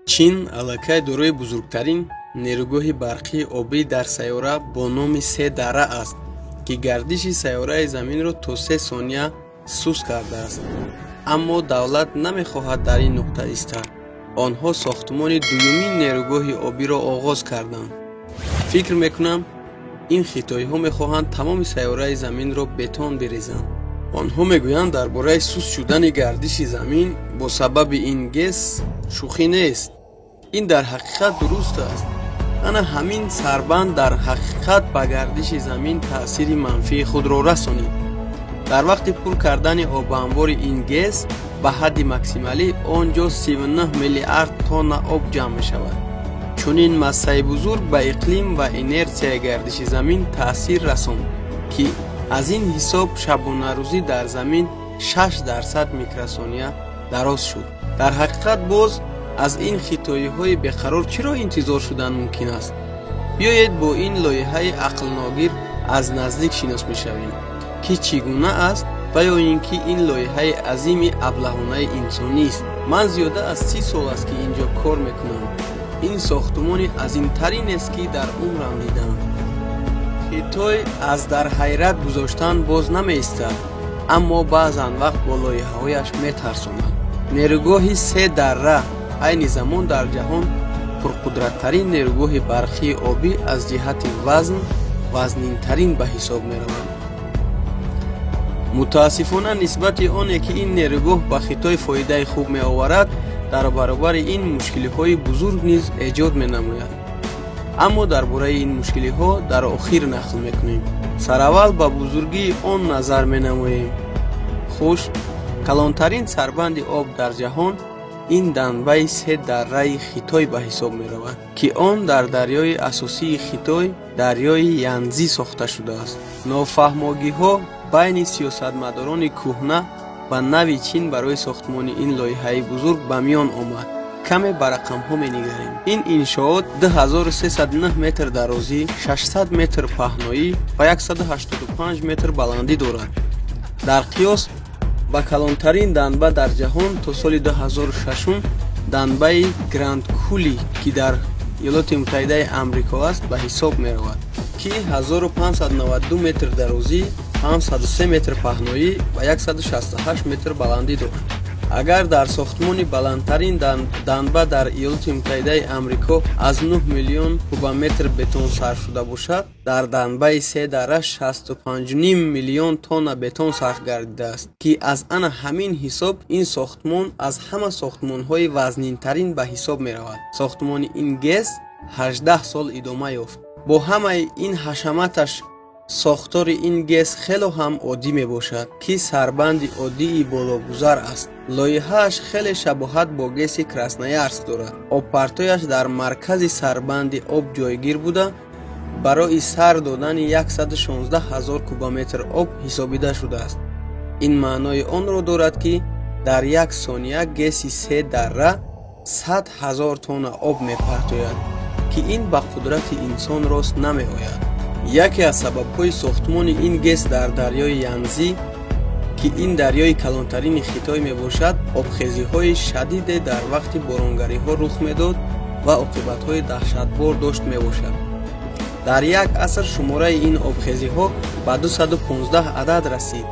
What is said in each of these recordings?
Чин аллакай дорои бузургтарин нерӯгоҳи барқии обӣ дар сайёра бо номи Се Дарра аст, ки гардиши сайёраи Заминро то 3 сония суст кардааст. Аммо давлат намехоҳад дар ин нуқта истад. Онҳо сохтмони дуюмин нерӯгоҳи обиро оғоз карданд. Фикр мекунам, ин хитоиҳо мехоҳанд тамоми сайёраи Заминро бетон бирезанд. Онҳо мегӯянд, дар бораи суст шудани гардиши Замин бо сабаби ин ГЭС шӯхӣ нест. Ин дар ҳақиқат дуруст аст. Ана ҳамин сарбанд дар ҳақиқат ба гардиши Замин таъсири манфии худро расонид. Дар вақти пур кардани обанбори ин ГЭС ба ҳадди максималӣ он ҷо 39 миллиард тонна об ҷамъ мешавад. Чунин массаи бузург ба иқлим ва инерсияи гардиши Замин таъсир расонд, ки аз ин ҳисоб шабонарӯзӣ дар Замин 6% микросония дароз шуд. Дар ҳақиқат, боз аз ин хитоиҳои беқарор чиро интизор шудан мумкин аст? Биёед, бо ин лоиҳаи ақлногир аз наздик шинос мешавем, ки чӣ гуна аст ва ё ин ки ин лоиҳаи азими аблаҳонаи инсонист. Ман зиёда аз 30 сол аст, ки ин ҷо кор мекунам. Ин сохтмони азимтаринест, ки дар умрам дидам. Хитой аз дар ҳайрат гузоштан боз намеистад, аммо баъзан вақт бо лоиҳаҳояш метарсонад. Нерӯгоҳи Се Дарра айни замон дар ҷаҳон пурқудраттарин нерӯгоҳи барқии обӣ, аз ҷиҳати вазн вазнинтарин ба ҳисоб меравад. Мутаассифона, нисбати оне ки ин нерӯгоҳ ба Хитой фоидаи хуб меоварад, дар баробари ин мушкилиҳои бузург низ эҷод менамояд. Аммо дар бораи ин мушкилиҳо дар охир нақл мекунем. Сараввал ба бузургии он назар менамоем. Хуш, калонтарин сарбанди об дар ҷаҳон ин дамбаи Се Дарраи Хитой ба ҳисоб меравад, ки он дар дарёи асосии Хитой, дарёи Янзӣ, сохта шудааст. Нофаҳмогиҳо байни сиёсатмадорони кӯҳна ва нави Чин барои сохтмони ин лоиҳаи бузург ба миён омад. Каме ба рақамҳо менигарем. Ин иншоот 2309 метр дарозӣ, 600 метр паҳноӣ ва 185 метр баландӣ дорад. Дар қиёс ба калонтарин дамба дар ҷаҳон то соли 2006, дамбаи Гранд Кули, ки дар Иёлоти Муттаҳидаи Амрико аст, ба ҳисоб меравад, ки 1592 метр дарозӣ, 503 метр паҳноӣ ва 168 метр баландӣ дошт. Агар дар сохтмони баландтарин дамба дар Иёлоти Муттаҳидаи Амрико аз 9 миллион кубометр бетон сарф шуда бошад, дар дамбаи Се Дарра 65,5 миллион тонна бетон сарф гардидааст, ки аз ана ҳамин ҳисоб ин сохтмон аз ҳама сохтмонҳои вазнинтарин ба ҳисоб меравад. Сохтмони ин ГЭС 18 сол идома ёфт. Бо ҳамаи ин ҳашаматаш, сохтори ин ГЭС хело ҳам оддӣ мебошад, ки сарбанди оддии бологузар аст. Лоиҳааш хеле шабоҳат бо ГЭСи Красноярск дорад. Обпартояш дар маркази сарбанди об ҷойгир буда, барои сар додани 116 ҳазор кубометр об ҳисобида шудааст. Ин маънои онро дорад, ки дар як сония ГЭСи Се Дарра 100 ҳазор тонна об мепартояд, ки ин ба қудрати инсон рост намеояд. Яке аз сабабҳои сохтмони ин ГЭС дар дарёи Янзӣ, ки ин дарёи калонтарини Хитой мебошад, обхезиҳои шадиде дар вақти боронгариҳо рух медод ва оқибатҳои даҳшатбор дошт мебошад. Дар як аср шумораи ин обхезиҳо ба 215 адад расид.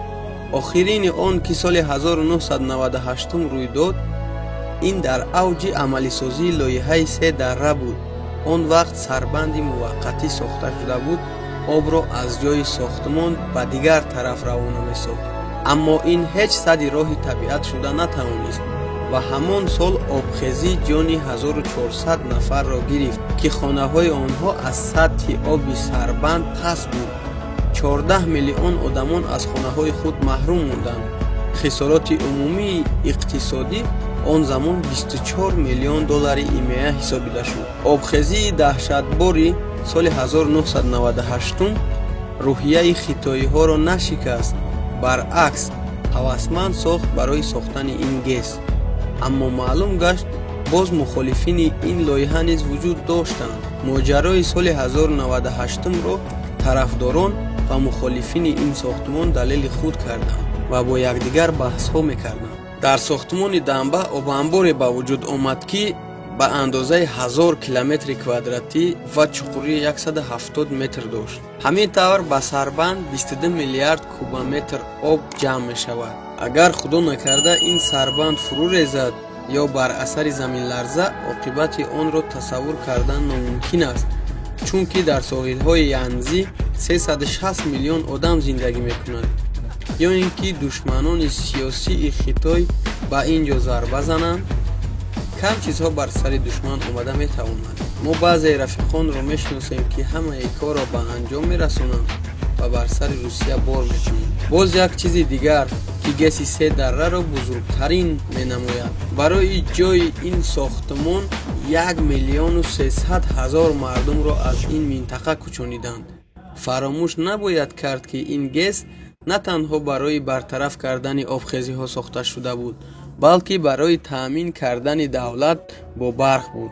Охирини он, ки соли 1998 рӯй дод, ин дар авҷи амалисозии лоиҳаи Се Дарра буд. Он вақт сарбанди муваққатӣ сохта шуда буд, обро аз ҷои сохтмон ба дигар тараф равона месохт, аммо ин ҳеҷ садди роҳи табиат шуда натавонист ва ҳамон сол обхезӣ ҷони 1400 нафарро гирифт, ки хонаҳои онҳо аз сатҳи оби сарбанд паст буд. 14 миллион одамон аз хонаҳои худ маҳрум монданд. Хисороти умумии иқтисодӣ он замон 24 миллион доллари ИМА ҳисобида шуд. Обхезии даҳшатбори соли 1998 рӯҳияи хитоиҳоро нашикаст, баръакс, ҳавасманд сохт барои сохтани ин ГЭС. Аммо маълум гашт, боз мухолифини ин лоиҳа низ вуҷуд доштанд. Моҷарои соли 1098-ро тарафдорон ва мухолифини ин сохтмон далели худ карданд ва бо якдигар баҳсҳо мекарданд. Дар сохтмони дамба обанборе ба вуҷуд омад, ки Ба андозаи 1000 километри квадратӣ ва чуқурии 170 метр дошт. Ҳамин тавр ба сарбанд 22 миллиард кубометр об ҷамъ мешавад. Агар худо накарда ин сарбанд фурӯ резад ё бар асари заминларза, оқибати онро тасаввур кардан номумкин аст, чунки дар соҳилҳои Янзи 360 миллион одам зиндагӣ мекунад. Ё ин ки душманони сиёсии Хитой ба ин ҷо зарба зананд, кам чизҳо бар сари душман омада метавонанд. Мо баъзе рафиқонро мешиносем, ки ҳамаи корро ба анҷом мерасонанд ва бар сари Русия бор мекунанд. Боз як чизи дигар, ки ГЭСи се дарраро бузургтарин менамояд. Барои ҷои ин сохтмон 1 300 000 мардумро аз ин минтақа кӯчониданд. Фаромӯш набояд кард, ки ин ГЭС на танҳо барои бартараф кардани обхезиҳо сохта шуда буд, балки барои таъмин кардани давлат бо барқ буд.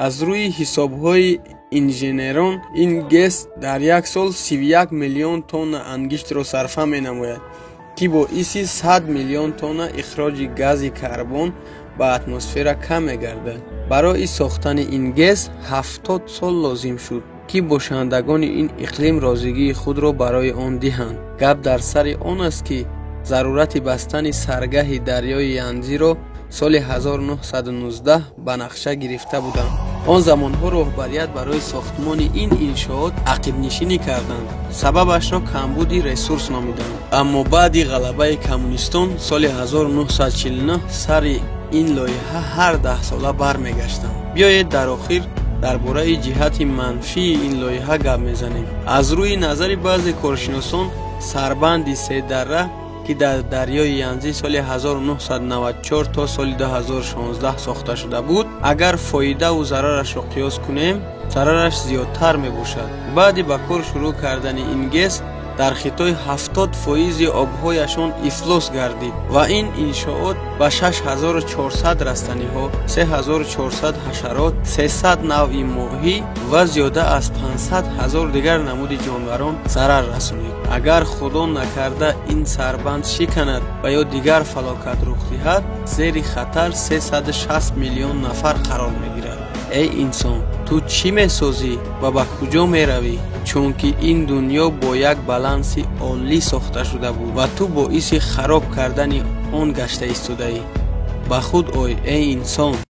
Аз рӯи ҳисобҳои инженерон, ин ГЭС дар як сол 31 миллион тонна ангиштро сарфа менамояд, ки боиси 100 миллион тонна ихроҷи гази карбон ба атмосфера кам мегардад. Барои сохтани ин ГЭС 70 сол лозим шуд, ки бошандагони ин иқлим розигии худро барои он диҳанд. Гап дар сари он аст, ки зарурати бастани саргаҳи дарёи Янзиро соли 1919 ба нақша гирифта буданд. Он замонҳо роҳбарият барои сохтмони ин иншоот ақибнишинӣ карданд, сабабашро камбуди ресурс номиданд. Аммо баъди ғалабаи коммунистон соли 1949 сари ин лоиҳа ҳар даҳсола бармегаштанд. Биёед дар охир дар бораи ҷиҳати манфии ин лоиҳа гап мезанем. Аз рӯи назари баъзе коршиносон, сарбанди се дарра, ки дар дарёи Янзи соли 1994 то соли 2016 сохта шуда буд, агар фоидаву зарарашро қиёс кунем, зарараш зиёдтар мебошад. Баъди ба кор шурӯъ кардани ин ГЭС дар Хитой 70% обҳояшон ифлос гардид ва ин иншоот ба 6400 растаниҳо, 3400 ҳашарот, 300 навъи моҳӣ ва зиёда аз 500 ҳазор дигар намуди ҷонварон зарар расонид. Агар худо накарда ин сарбанд шиканад ва ё дигар фалокат рух диҳад, зери хатар 360 миллион нафар қарор мегирад. Эй инсон, ту чӣ месозӣ ва ба куҷо меравӣ? Чунки ин дунё бо як баланси олӣ сохта шуда буд ва ту боиси хароб кардани он гашта истодаӣ. Ба худ ой, эй инсон.